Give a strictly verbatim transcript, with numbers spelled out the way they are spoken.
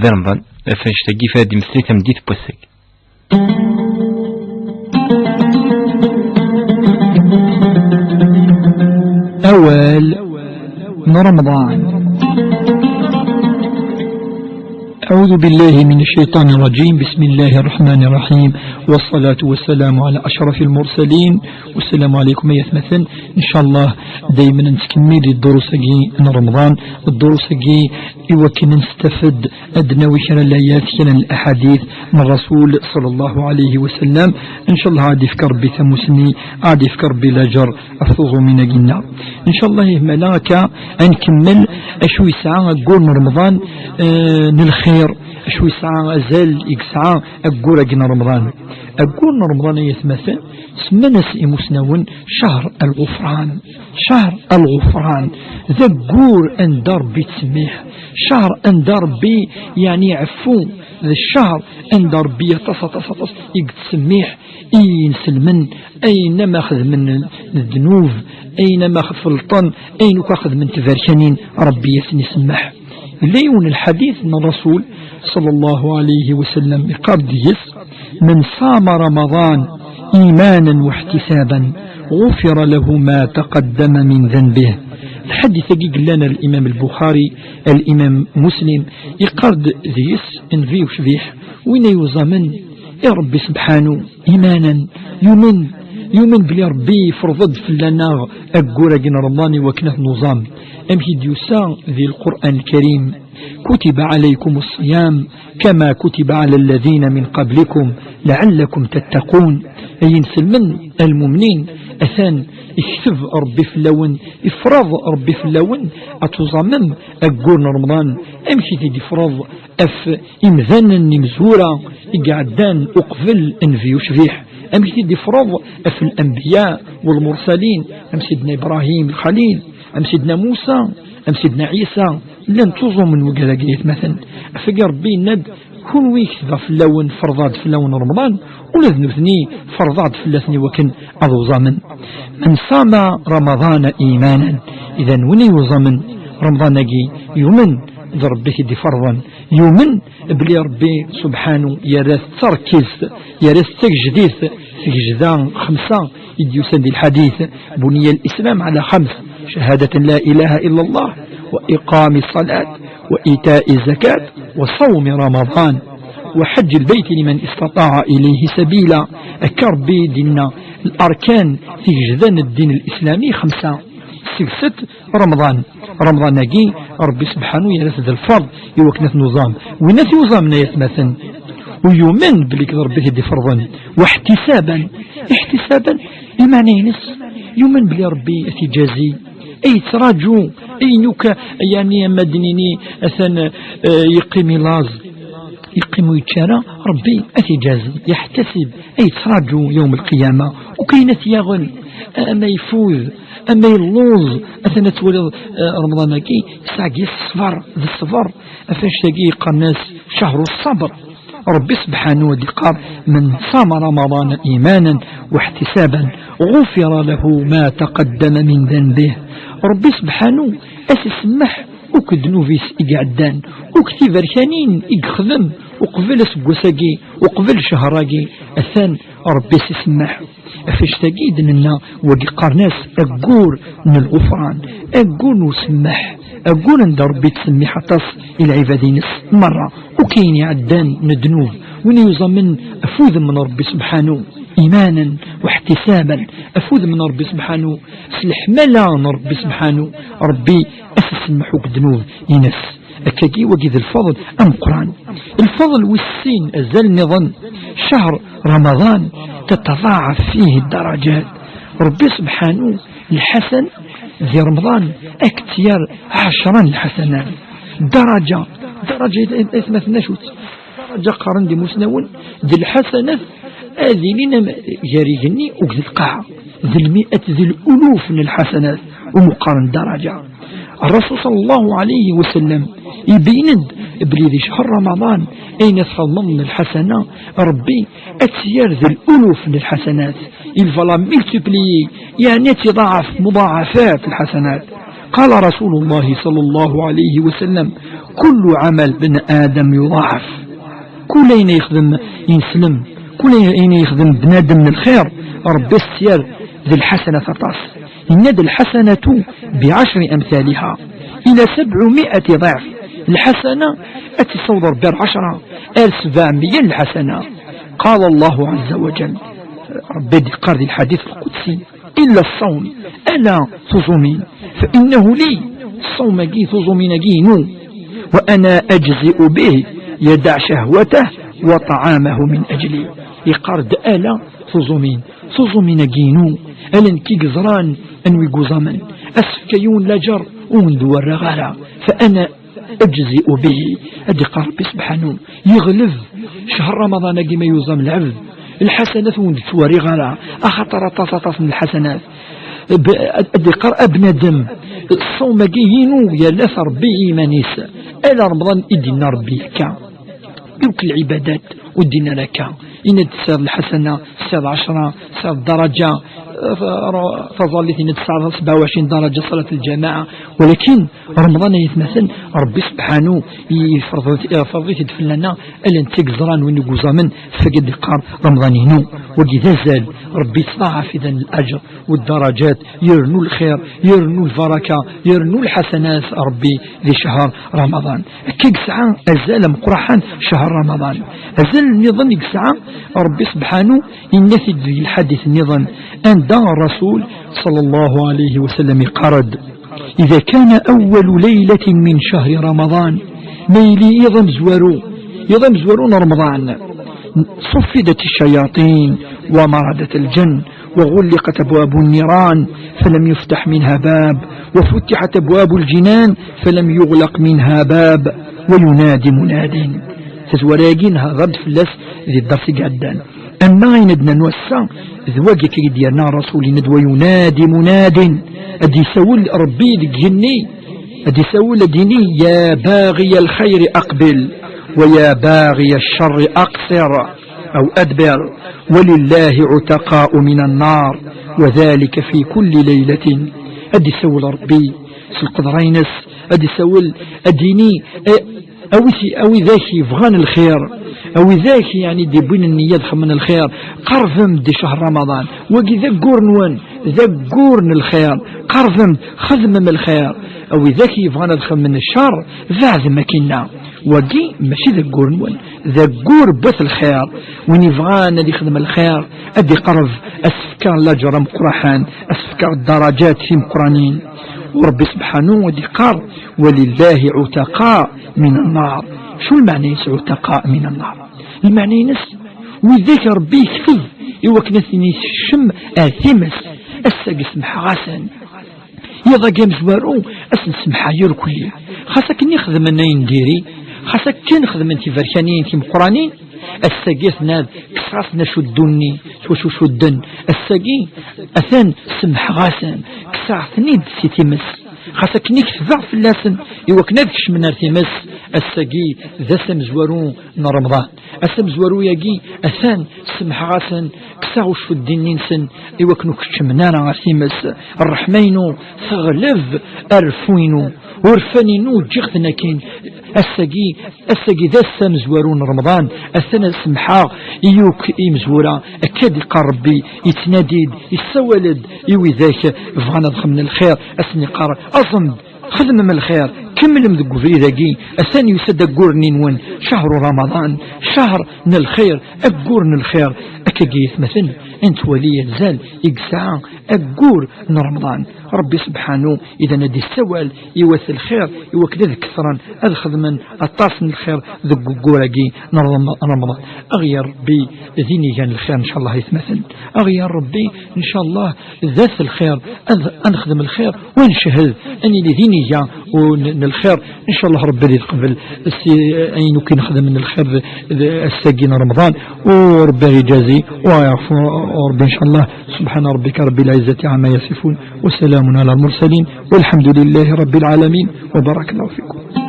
D Remḍan, ɣef annect-agi, fad imesli tameddit n wass-agi. Awal n Remḍan. أعوذ بالله من الشيطان الرجيم. بسم الله الرحمن الرحيم. والصلاة والسلام على أشرف المرسلين. والسلام عليكم أيها الأخوة. إن شاء الله دايما نتكمل الدروس أجي من رمضان، الدروس أجي يوكن نستفد أدنى وكان الآيات كان الأحاديث من الرسول صلى الله عليه وسلم. إن شاء الله غادي يفكر ربي ثموسني، غادي يفكر ربي لاجر أفوغ من أجينا. إن شاء الله ملاك نكمل أشو يسعى أقول من رمضان، آه، من الخير، أشو يسعى أزال يسعى أقول أجن رمضان. أقول من رمضان يتمثل سمنس إمسنون شهر الغفران. شهر الغفران. ذا قور أن دربي تسميح. شهر أن دربي يعني عفو. ذا الشهر أن دربي تص-، تص-، تص-، يقد تسميح. إي نسلمن، أينما خذ من الذنوب، أينما خذ فلطن، أين كاخذ من تبركنين، ربي يسني سمح. ليون الحديث من الرسول صلى الله عليه وسلم يقال ديس: من صام رمضان إيمانا واحتسابا غفر له ما تقدم من ذنبه. الحديث قال لنا الإمام البخاري، الإمام مسلم، يقال ديس إن في وشبيح وين يوزمن يا ربي سبحانه إيمانا، يؤمن، يؤمن بلي ربي فرض فلانا أقورا جن رمضان وكنه نظام. أم كي ديوسا ذي القرآن الكريم: كتب عليكم الصيام كما كتب على الذين من قبلكم لعلكم تتقون. أي نسلمن المؤمنين أثان يكتب ربي في اللون، يفرض ربي في اللون، أتوزامم أقول رمضان، أم كي دي فرض أف إمذان المزورة إقعدان أقبل أنفي وشبيح، أم كي دي فرض أف الأنبياء والمرسلين، أم سيدنا إبراهيم الخليل، أم سيدنا موسى، أم سيدنا عيسى، لن تظلم من وجه ذاك مثلا. أفقى ربي ند كل ويك في اللون فرضات في اللون رمضان، ولا ذنوبني فرضات في اللثني وكن أضو ضامن. من صام رمضان إيمانا، إذا وني وضامن رمضان أجي يومن ذا ربي كي دي فرضا، يومن بلي ربي سبحانه يرث تركيز، يرث تجديد، تجدان خمسة يديوسن دي الحديث: بني الإسلام على خمس: شهادة لا إله إلا الله، وإقام الصلاة، وإيتاء الزكاة، وصوم رمضان، وحج البيت لمن استطاع إليه سبيلا. أكربي ديننا الأركان في جذان الدين الإسلامي خمسة. سكست رمضان، رمضان أجي ربي سبحانه يرث ذا الفرض يوكنت نظام، وينات يوزام نيات مثلا، ويؤمن بلي كذا ربي يدي فرضا، واحتسابا، احتسابا، بمعنى ينس يؤمن بلي ربي يتجازي، أي تراجو، أي نوكا، يعني ما دنيني أثن، آه، يقيم لاز، يقيم يتشارى، ربي أتجازي، يحتسب، أي تراجو يوم القيامة، وكاينة يغن، أما يفوز، أما يلوز، أثنى تولي، آه، رمضان كي ساقي الصبر، ذا الصبر، أفاش تاقي قناس شهر الصبر. ربي سبحانه وتعالى قال: من صام رمضان إيمانا واحتسابا غفر له ما تقدم من ذنبه. ربي سبحانه أسسمح وك ذنوبيس إقعدان، وك تيبركانين إقخدم، وقبل سقوساقي، وقبل شهراقي، أثان ربي سسمح. أفاش تاقي دننا وقي قرناس أقور من الغفران، أقور نسمح، أقور عند ربي تسمي حطاس إلى عبادينس مرة، وكاين يعدان من الذنوب، وين يزمن أفوذ من ربي سبحانه إيمانا واحتسابا، أفوذ من ربي سبحانه سلحملا من ربي سبحانه، ربي أسسمحوك ذنوب ينس. أكاكي وقيد الفضل أم قران. الفضل والسين أزال نظن شهر رمضان تتضاعف فيه الدرجات. ربي سبحانه الحسن ذي رمضان أكتير عشرا الحسنات. درجة، درجة إذا ما تنشوت. درجة قارن دي مسنون، ذي الحسنات، هذه لنا جاريجني وذي القاعة، ذي المئة، ذي الألوف من الحسنات، ومقارن درجة. الرسول صلى الله عليه وسلم يبين بلي ذي شهر رمضان أين تخمم الحسنة ربي أتيار ذي الألوف من الحسنات، il va la multiplier، يعني تضاعف مضاعفات الحسنات. قال رسول الله صلى الله عليه وسلم: كل عمل بن آدم يضاعف. Kul ayen yexdem ineslem, kul ayen yexdem bnadem n lxir, Ṛebbi s-t-yerr d lḥasanat aṭas. Yenna-d: الحسنة بعشر أمثالها إلى سبعمائة ضعف. Lḥasana ad tt-issaweḍ Ṛebbi ar ɛecṛa, ar sebɛemya n lḥasana. قال الله عز وجل, Ṛebbi d-yeqqar di lḥadit lqudsi: إلا الصوم, ala tuẓumin, فإنه لي, ṣṣawm-agi, tuẓumin-agi inu, وأنا أجزئ به, يدع شهوته وطعامه من أجلي. Yeqqar-d: ala tuẓumin, tuẓumin-agi inu, ala nekk i yeẓran anwa i yuẓamen, ad s-fkeɣ yiwen laǧer ur wen-d-werraɣ ara, فأنا أجزئ به. Ad d-iqqar Ṛebbi subḥanu, yeɣleb ccher Ramaḍan-agi ma yuẓam lɛebd, lḥasanat ur wen-d-ttwerriɣ ara, axaṭer aṭas, aṭas n lḥasanat. B-, ad, ad d-iqqar: a bnadem, ṣṣawm-agi inu, yerra-t Ṛebbi i yiman-is, ala Remḍan i d-yenna Ṛebbi akka. Yakk lɛibadat ur d-yenna ara akka. Yenna-d: tesɛiḍ lḥasana, tesɛiḍ ɛecṛa, tesɛiḍ ddaraǧa, eh, taẓallit-nni tesɛiḍ sebɛa u ɛecrin ddaraǧa, ṣalat lǧamaɛa. Walakin Remḍan, ay atmaten, Ṛebbi subḥanu yefreḍ-it-id fell-aneɣ, ala netta i yeẓran win i yuẓamen, fagi d-iqqar: Remḍan inu. Wagi d azal, Ṛebbi yettḍaɛaf idan laǧer والدرجات, yernu lxir, yernu lbaraka, yernu lḥasanat Ṛebbi di ccher Ramaḍan. Akka i yesɛa azal ameqqran ccher Ramaḍan. Azal nniḍen i yesɛa, Ṛebbi subḥanu yenna-t-id di lḥadit nniḍen, anda Ṛṛasul ṣalla Llahu ɛalayhi wa sallam yeqqar-d: إذا كان أول ليلة من شهر رمضان, ma yili iḍ amezwaru, iḍ amezwaru n Remḍan, صفدت الشياطين ومردت الجن وغلقت أبواب النيران فلم يفتح منها باب وفتحت أبواب الجنان فلم يغلق منها باب وينادي مناد. Tazwara-agi nehḍer-d fell-as di dders i iɛeddan. Ama ayen ad d-nernu ass-a, d wagi akka i d-yerna Ṛṛasul, yenna-d: وينادي مناد, ad d-isawel Ṛebbi deg igenni, ad d-isawel, ad d-yini: يا باغي الخير أقبل ويا باغي الشر أقصر أو أدبر ولله عتقاء من النار وذلك في كل ليلة. Ad d-isawel Ṛebbi s lqedra-ines, ad d-isawel, ad d-yini, eh, a wid, a widak yebɣan lxir, a widak, yeɛni, d-yewwin nniya ad xedmen lxir, qerbem-d di ccher Ramaḍan. Wagi d aggur-nwen, d aggur n lxir. Qerbem-d, xedmem lxir. A widak yebɣan ad xedmen ccer, beɛdem akkinna. Wagi mačči d aggur-nwen, d aggur n wat lxir. Win yebɣan ad ixdem lxir, ad iqerreb, ad s-fkeɣ laǧer ameqqran, ad s-fkeɣ ddarajat timeqqranin. U Ṛebbi subḥanu ad iqqar: ولله عتقاء من النار. Acu lmeɛna-ines عتقاء من النار? Lmeɛna-ines, widak Ṛebbi yekteb i wakken ad ten-yessekcem ar times, ass-agi semḥeɣ-asen. Iḍ-agi amezwaru, ad sen-semḥeɣ irkelli. Xas akken i xedmen ayen diri, xas akken xedmen tiberkanin timeqqranin, ass-agi tenna-d: kkseɣ-asen acuddun-nni s wacu cudden. Ass-agi, atan semḥeɣ-asen, kkseɣ-ten-id si times. Xas akken i ketbeɣ fell-asen i wakken ad kecmen ar times, ass-agi d ass amezwaru n Remḍan. Ass amezwaru-agi, atan semḥeɣ-asen, kkseɣ ucuddi-nni-nsen i wakken ur keččmen ara ar times. Ṛṛeḥma-inu teɣleb arfu-inu, urfan-inu ǧǧiɣ-ten akkin. Ass-agi, ass-agi d ass amezwaru n Remḍan, atan ad semḥeɣ i yakk imezwura. Akka d-iqqar Ṛebbi, yettnadi-d, yessawal-d i widak bɣan ad xedmen lxir, ad sen-iqqar: aẓem-d, xedmem lxir, kemmlem deg ubrid-agi, atan yusa-d aggur-nni-nwen, ccher Ramaḍan, ccher n lxir, aggur n lxir. Akkagi, ay atmaten, ad nettwali azal i yesɛa aggur n Remḍan. Ṛebbi subḥanu idan ad d-issawal i wat lxir i wakken ad kefren, ad xedmen aṭas n lxir deg uggur-agi n Rem-, Remḍan. Aɣyar Ṛebbi d inigan n lxir, ncallah, ay atmaten. Aɣyar Ṛebbi, ncallah, d at lxir, ad, ad nexdem lxir, u ad neched, ad nili d iniga u n, n lxir. Ncallah Ṛebbi ad yeqbel si, ayen akk i nexdem n lxir d, d ass-agi n Remḍan, u Ṛebbi ad iǧazi, u ad yeɛfu Ṛebbi, ncallah. سبحان ربك رب العزة عما يصفون، وسلام على المرسلين، والحمد لله رب العالمين، وبارك الله فيكم.